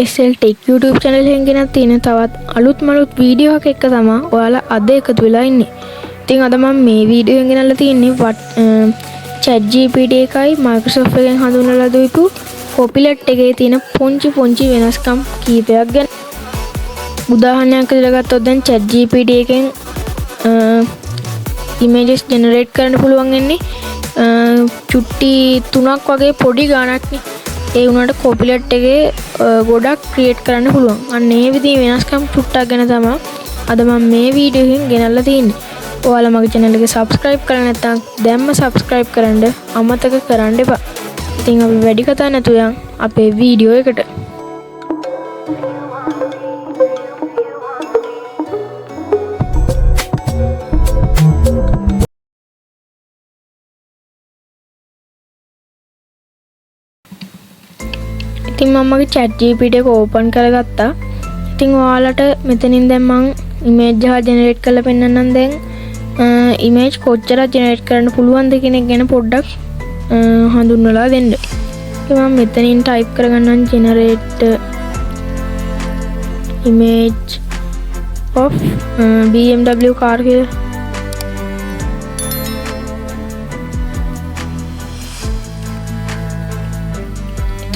SL Tech YouTube channel එකෙන් ගෙනත් තියෙන තවත් අලුත් මලුත් වීඩියෝ එකක් එක්ක තමයි ඔයාලා අද එකතු වෙලා ඉන්නේ. ඉතින් අද මම මේ වීඩියෝ එකෙන් ගෙනල්ලා තියෙන්නේ ChatGPT එකයි Microsoft එකෙන් හඳුන්වලා දීපු Copilot එකේ තියෙන පුංචි පුංචි වෙනස්කම් කීපයක් ගැන. උදාහරණයක් විදිහට ගත්තොත් දැන් ChatGPT එකෙන් ඉමේජස් ජෙනරේට් කරන්න පුළුවන් වෙන්නේ චුට්ටි තුනක් වගේ පොඩි ගාණක් නේ. ඒ වුණාට Copilot එකේ ගොඩක් ක්‍රියේට් කරන්න පුළුවන්. අන්න ඒ විදිහේ වෙනස්කම් චුට්ටක් ගැන තමයි අද මම මේ වීඩියෝ එකෙන් ගෙනල්ලා තියෙන්නේ. ඔයාලා මගේ channel එක subscribe කරලා නැත්නම් දැන්ම subscribe කරන්න අමතක කරන්න එපා. ඉතින් අපි වැඩි කතා නැතුව යන් අපේ වීඩියෝ එකට. ඉතින් මම මගේ chat GPT එක ඕපන් කරගත්තා. ඉතින් ඔයාලට මෙතනින් දැන් මං ඉමේජ් එක ජෙනරේට් කරලා පෙන්නන්නම්. දැන් ඉමේජ් කොච්චරක් ජෙනරේට් කරන්න පුළුවන්ද කියන එක ගැන පොඩ්ඩක් හඳුන්වලා දෙන්න. ඉතින් මම මෙතනින් type කරගන්නම් generate image of BMW car කියලා.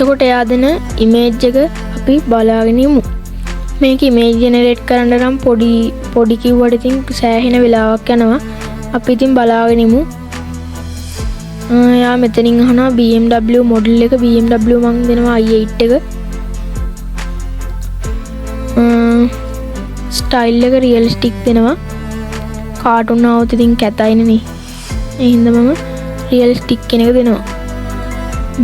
එතකොට එයා දෙන ඉමේජ් එක අපි බලාගෙන ඉමු. මේක ඉමේජ් ජෙනරේට් කරන්න නම් පොඩි පොඩි කිව්වට ඉතින් සෑහෙන වෙලාවක් යනවා. අපි ඉතින් බලාගෙන ඉමු. එයා මෙතනින් අහනවා BMW model එක. BMW මං දෙනවා i8 එක. ස්ටයිල් එක රියලිස්ටික් දෙනවා. කාටුන් ආවොත් ඉතින් කැතයිනේ නේ. ඒ හින්දා මම රියලිස්ටික් කියන එක දෙනවා.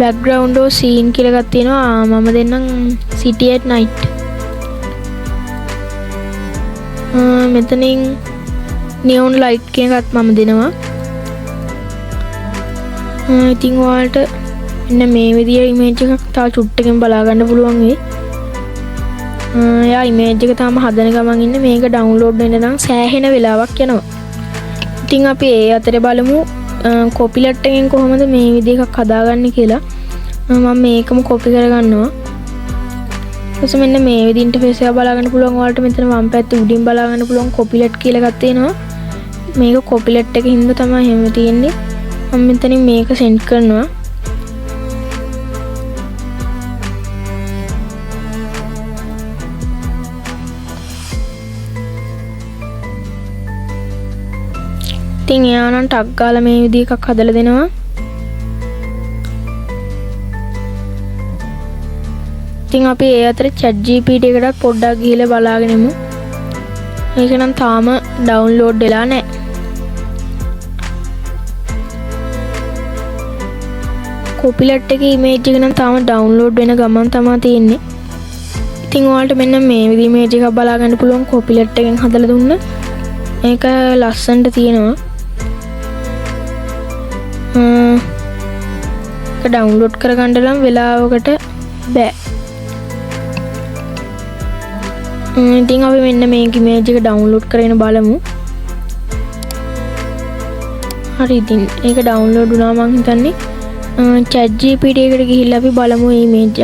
බැක්ග්‍රවුන්ඩ් ඕ සීන් කියලා එකක් තියෙනවා. මම දෙන්නම් city at night. මෙතනින් නියොන් ලයිට් කියන එකත් මම දෙනවා. ඉතින් ඔයාලට මෙන්න මේ විදිය ඉමේජ් එකක් තව චුට්ටකින් බලා ගන්න පුළුවන් වෙයි. එයා ඉමේජ් එක තාම හදන ගමන් ඉන්නේ. මේක ඩවුන්ලෝඩ් වෙන්න නම් සෑහෙන වෙලාවක් යනවා. ඉතින් අපි ඒ අතරේ බලමු කොපිලට් එකෙන් කොහොමද මේ විදිය එකක් හදාගන්නේ කියලා. මම මේකම කොපි කරගන්නවා. ඊට මෙන්න මේ විදිය ඉන්ටර්ෆේස් එක බලා ගන්න පුළුවන් ඔයාලට. මෙතන වම් පැත්තේ උඩින් බලා ගන්න පුළුවන් කොපිලට් කියලා එකක් තියෙනවා. මේක කොපිලට් එකේ හින්දා තමයි එහෙම තියෙන්නේ. මම මෙතනින් මේක සෙන්ඩ් කරනවා. ඉතින් එයා නම් ටක් ගාලා මේ විදිහ එකක් හදලා දෙනවා. ඉතින් අපි ඒ අතරේ chat GPT එකටත් පොඩ්ඩක් ගිහලා බලාගෙන ඉමු. මේක නම් තාම ඩවුන්ලෝඩ් වෙලා නැහැ. කොපිලට් එකේ ඉමේජ් එක නම් තාම ඩවුන්ලෝඩ් වෙන ගමන් තමා තියෙන්නේ. ඉතින් ඔයාලට මෙන්න මේ විදිහ ඉමේජ් එකක් බලා ගන්න පුළුවන් කොපිලට් එකෙන් හදලා දුන්න. ඒක ලස්සනට තියෙනවා. ඒක ඩවුන්ලෝඩ් කරගන්න නම් වෙලාවකට බෑ. ඉතින් අපි මෙන්න මේක ඉමේජ් එක ඩවුන්ලෝඩ් කරගෙන බලමු. හරි, ඉතින් ඒක ඩවුන්ලෝඩ් වුණා මං හිතන්නේ. Chat GPT එකට ගිහිල්ලා අපි බලමු මේ ඉමේජ්.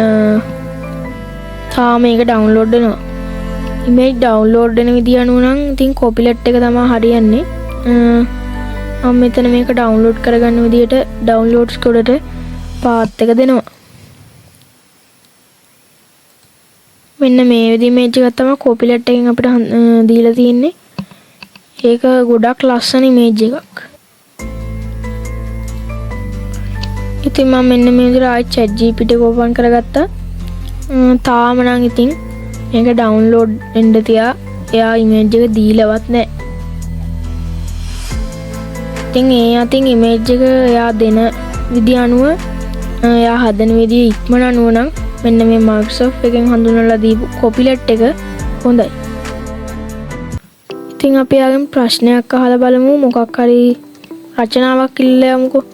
තාම මේක ඩවුන්ලෝඩ් වෙනවා. ඉමේජ් ඩවුන්ලෝඩ් වෙන විදිය අනුව නම් ඉතින් කොපිලට් එක තමයි හරියන්නේ. මම මෙතන මේක ඩවුන්ලෝඩ් කරගන්න විදියට ඩවුන්ලෝඩ්ස් කොටට පාත් එක දෙනවා. මෙන්න මේ විදිහ ඉමේජ් එකක් තමයි කොපිලට් එකෙන් අපිට දීලා තියෙන්නේ. ඒක ගොඩක් ලස්සන ඉමේජ් එකක්. ඉතින් මම මෙන්න මේ විදිහට ආයෙත් chat GPT එක ඕපන් කරගත්තා. තාම නම් ඉතින් මේක ඩවුන්ලෝඩ් වෙන්න තියා එයා ඉමේජ් එක දීලවත් නෑ. ඉතින් ඒ අතින් ඉමේජ් එක එයා දෙන විදිය අනුව, එයා හදන විදිය ඉක්මන අනුව නම් මෙන්න මේ Microsoft එකෙන් හඳුන්වලා දීපු කොපිලට් එක හොඳයි. ඉතින් අපි එයාගෙන් ප්‍රශ්නයක් අහලා බලමු. මොකක් හරි රචනාවක් ඉල්ලලා යමුකෝ.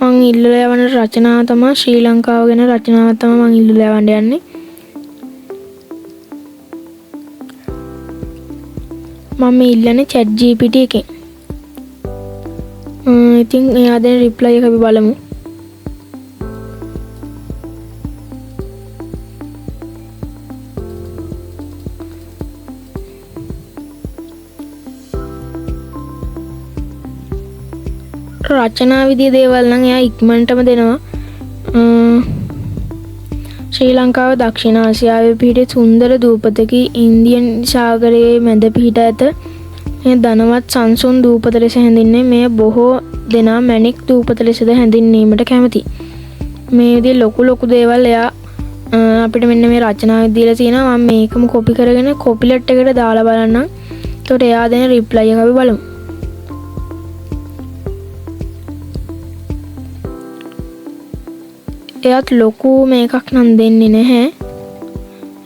මං ඉල්ලලා යවන රචනාව තමා ශ්‍රී ලංකාව ගැන රචනාවක් තමා මං ඉල්ලලා යවන්න යන්නේ. මම මේ ඉල්ලන්නේ chat GPT එකෙන්. ඉතින් එයා දෙන රිප්ලයි එක අපි බලමු. රචනා විදිය දේවල් නම් එයා ඉක්මනටම දෙනවා. ශ්‍රී ලංකාව දක්ෂිණ ආසියාවේ පිහිටි සුන්දර දූපතකි. ඉන්දියන් සාගරයේ මැද පිහිට ඇත. මේ ධනවත් සංසුන් දූපත ලෙස හැඳින්වේ. මෙය බොහෝ දෙනා මැණික් දූපත ලෙසද හැඳින්වීමට කැමති. මේ විදිහේ ලොකු ලොකු දේවල් එයා අපිට මෙන්න මේ රචනාවේ දීලා තියෙනවා. මම මේකම කොපි කරගෙන කොපිලට් එකට දාලා බලන්නම්. එතකොට එයා දෙන රිප්ලයි එක අපි බලමු. එයාත් ලොකු මේකක් නම් දෙන්නේ නැහැ.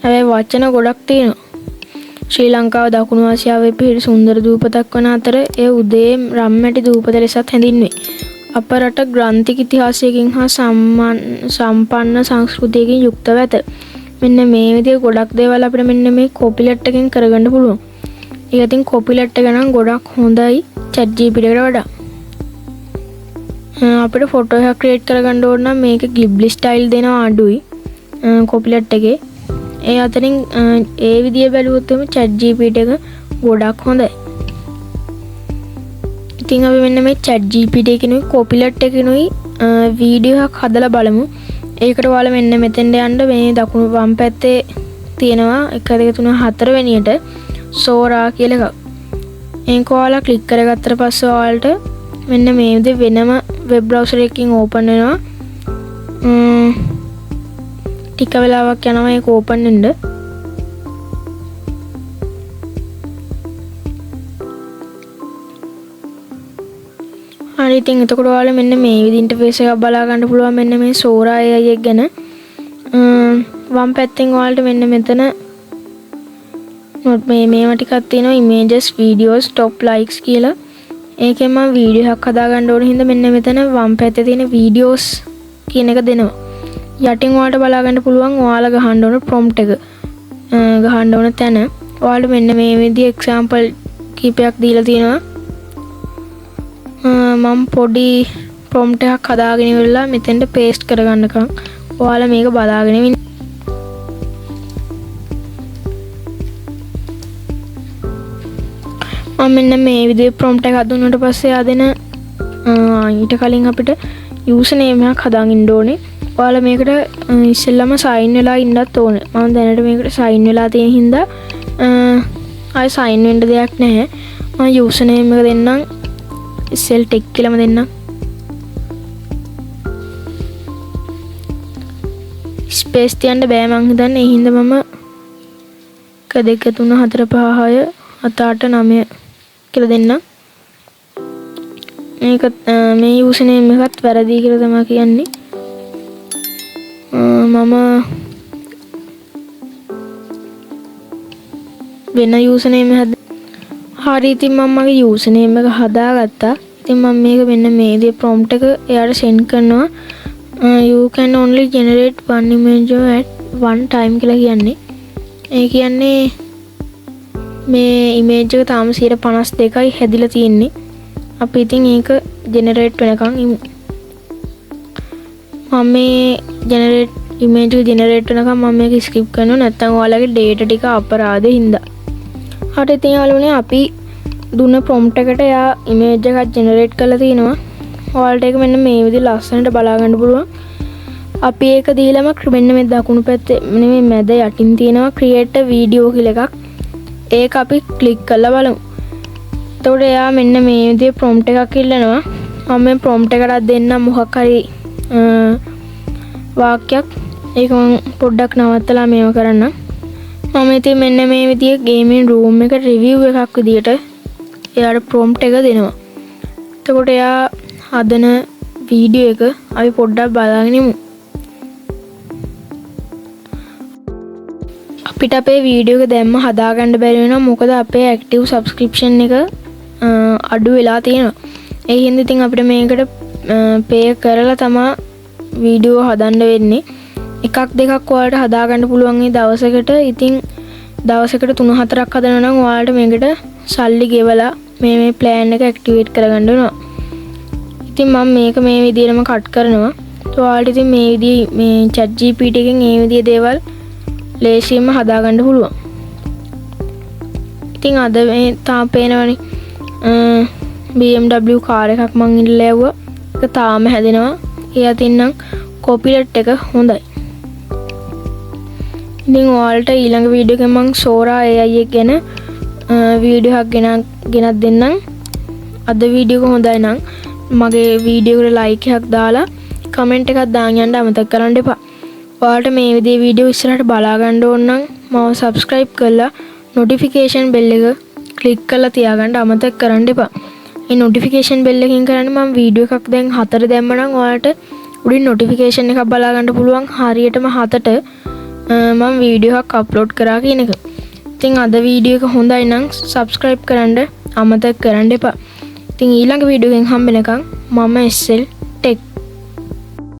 හැබැයි වචන ගොඩක් තියෙනවා. ශ්‍රී ලංකාව දකුණු ආසියාවේ පිහිටි සුන්දර දූපතක් වන අතර එය උදේ රම්මැටි දූපත ලෙසත් හැඳින්වේ. අප රට ග්‍රන්ථික ඉතිහාසයකින් හා සම්පන්න සංස්කෘතියකින් යුක්තව ඇත. මෙන්න මේ විදිහේ ගොඩක් දේවල් අපිට මෙන්න මේ කොපිලට් එකෙන් කරගන්න පුළුවන්. ඒක ඉතින් කොපිලට් එක නම් ගොඩක් හොඳයි chat GPT එකට වඩා. අපිට ෆොටෝ එකක් ක්‍රියේට් කරගන්න ඕන නම් මේක Ghibli style දෙනවා අඩුයි කොපිලට් එකේ. ඒ අතරින් ඒ විදිය බැලුවොත් එimhe chat GPT එක ගොඩක් හොඳයි. ඉතින් අපි මෙන්න මේ chat GPT එකෙනුයි කොපිලට් එකෙනුයි වීඩියෝ එකක් හදලා බලමු. ඒකට ඔයාලා මෙන්න මෙතෙන්ට යන්න මේ දකුණු වම් පැත්තේ තියෙනවා 1 2 3 4 වෙනියට Sora කියලා එකක්. ඒක ඔයාලා ක්ලික් කරගත්තට පස්සේ ඔයාලට මෙන්න මේ විදිහ වෙනම වෙබ් බ්‍රවුසර් එකකින් ඕපන් වෙනවා. ටික වෙලාවක් යනවා ඒක ඕපන් වෙන්න. හරි ඉතින් එතකොට ඔයාලා මෙන්න මේ විදිහ ඉන්ටර්ෆේස් එකක් බලා ගන්න පුළුවන් මෙන්න මේ Sora AI එක ගැන. වම් පැත්තෙන් ඔයාලට මෙන්න මෙතන නොට් මේවා ටිකක් තියෙනවා images, videos, top likes කියලා. ඒකෙන් මම වීඩියෝ එකක් හදාගන්න ඕන හින්දා මෙන්න මෙතන වම් පැත්තේ තියෙන videos කියන එක දෙනවා. යටින් ඔයාලට බලා ගන්න පුළුවන් ඔයාලා ගහන්න ඕන prompt එක. ගහන්න ඕන තැන. ඔයාලට මෙන්න මේ විදිහ example කීපයක් දීලා තියෙනවා. මම පොඩි prompt එකක් හදාගෙන ඉවරලා මෙතෙන්ට paste කරගන්නකම් ඔයාලා මේක බලාගෙන ඉන්න. මම මෙන්න මේ විදිහේ prompt එකක් දුන්නාට පස්සේ ආ දෙන, ඊට කලින් අපිට user name එකක් හදාගෙන ඉන්න ඕනේ. ඔයාලා මේකට ඉස්සෙල්ලාම sign වෙලා ඉන්නත් ඕනේ. මම දැනට මේකට sign වෙලා තියෙන හින්දා ආයෙ sign වෙන්න දෙයක් නැහැ. මම user name එක දෙන්නම්. ඉස්සෙල් ටෙක් කියලාම දෙන්නම්. ස්පේස් තියන්න බෑ මං හිතන්නේ. ඒ හින්දා මම 1 2 3 4 5 6 7 8 9 කියලා දෙන්නම්. මේ යූසර් නේම් එකත් වැරදි කියලා තමයි කියන්නේ. මම වෙන යූසර් නේම් එකක් හරි ඉතින් මම මගේ යූසර් නේම් එක හදාගත්තා. ඉතින් මම මේක මෙන්න මේ විදිහේ ප්‍රොම්ප්ට් එක එයාට සෙන්ඩ් කරනවා. You can only generate one image at one time කියලා කියන්නේ. ඒ කියන්නේ මේ ඉමේජ් එක තාම සියයට පනස් දෙකයි හැදිලා තියෙන්නේ. අපි ඉතින් ඒක ජෙනරේට් වෙනකන් ඉමු. මම මේ ඉමේජ් එක ජෙනරේට් වෙනකන් මම මේක ස්කිප් කරනවා. නැත්නම් ඔයාලගේ ඩේටා ටික අපරාධෙ හින්දා. හරි ඉතින් යාළුවනේ අපි දුන්න ප්‍රොම්ප්ට් එකට එයා ඉමේජ් එකක් ජෙනරේට් කරලා තිනවා. ඔයාලට ඒක මෙන්න මේ විදිහට ලස්සනට බලා ගන්න පුළුවන්. අපි ඒක දීලම මෙන්න මේ දකුණු පැත්තේ මෙන්න මේ මැද යටින් තියෙනවා create a video කියලා එකක්. ඒක අපි ක්ලික් කරලා බලමු. එතකොට එයා මෙන්න මේ විදිහේ ප්‍රොම්ප්ට් එකක් ඉල්ලනවා. මම මේ ප්‍රොම්ප්ට් එකටත් දෙන්නම් මොකක් හරි වාක්‍යයක්. ඒක මම පොඩ්ඩක් නවත්තලා මේව කරන්නම්. මම ඉතින් මෙන්න මේ විදිහේ ගේමින් රූම් එක රිවිව් එකක් විදිහට එයාට ප්‍රොම්ප්ට් එක දෙනවා. එතකොට එයා හදන වීඩියෝ එක අපි පොඩ්ඩක් බලාගෙන ඉමු. අපිට අපේ වීඩියෝ එක දැම්ම හදාගන්න බැරි වෙනවා. මොකද අපේ ඇක්ටිව් සබ්ස්ක්‍රිප්ෂන් එක අඩු වෙලා තියෙනවා. ඒ හින්දා ඉතින් අපිට මේකට පේ කරලා තමා වීඩියෝ හදන්න වෙන්නේ. එකක් දෙකක් ඔයාලට හදාගන්න පුළුවන් මේ දවසකට. ඉතින් දවසකට තුන හතරක් හදනවා නම් ඔයාලට මේකට සල්ලි ගෙවලා මේ ප්ලෑන් එක ඇක්ටිවේට් කරගන්න වෙනවා. ඉතින් මම මේක මේ විදිහටම කට් කරනවා. ඔයාලට ඉතින් මේ විදිහේ මේ chat GPT එකෙන් මේ විදිහේ දේවල් ලේසියෙන්ම හදාගන්න පුළුවන්. ඉතින් අද මේ තාම පේනවනේ. BMW car එකක් මං ඉල්ලලා යවුවා. ඒක තාම හැදෙනවා. ඒ අතින් නම් කොපිලට් එක හොඳයි. ඉතින් ඔයාලට ඊළඟ වීඩියෝ එකෙන් මං Sora AI එක ගැන වීඩියෝ එකක් ගෙනත් දෙන්නම්. අද වීඩියෝ එක හොඳයි නම් මගේ වීඩියෝ එකට ලයික් එකක් දාලා කමෙන්ට් එකක් දාන් යන්න අමතක කරන්න එපා. ඔයාලට මේ විදිහේ වීඩියෝ ඉස්සරහට බලා ගන්න ඕන නම් මාව සබ්ස්ක්‍රයිබ් කරලා නොටිෆිකේෂන් බෙල් එක ක්ලික් කරලා තියාගන්න අමතක කරන්න එපා. මේ නොටිෆිකේෂන් බෙල් එකකින් කරන්නේ මම වීඩියෝ එකක් දැන් 4 දැම්ම නම් ඔයාලට උඩින් නොටිෆිකේෂන් එකක් බලා ගන්න පුළුවන් හරියටම 7ට මම වීඩියෝ එකක් අප්ලෝඩ් කරා කියන එක. ඉතින් අද වීඩියෝ එක හොඳයි නම් සබ්ස්ක්‍රයිබ් කරන්න අමතක කරන්න එපා. ඉතින් ඊළඟ වීඩියෝ එකෙන් හම්බෙනකන් මම SL.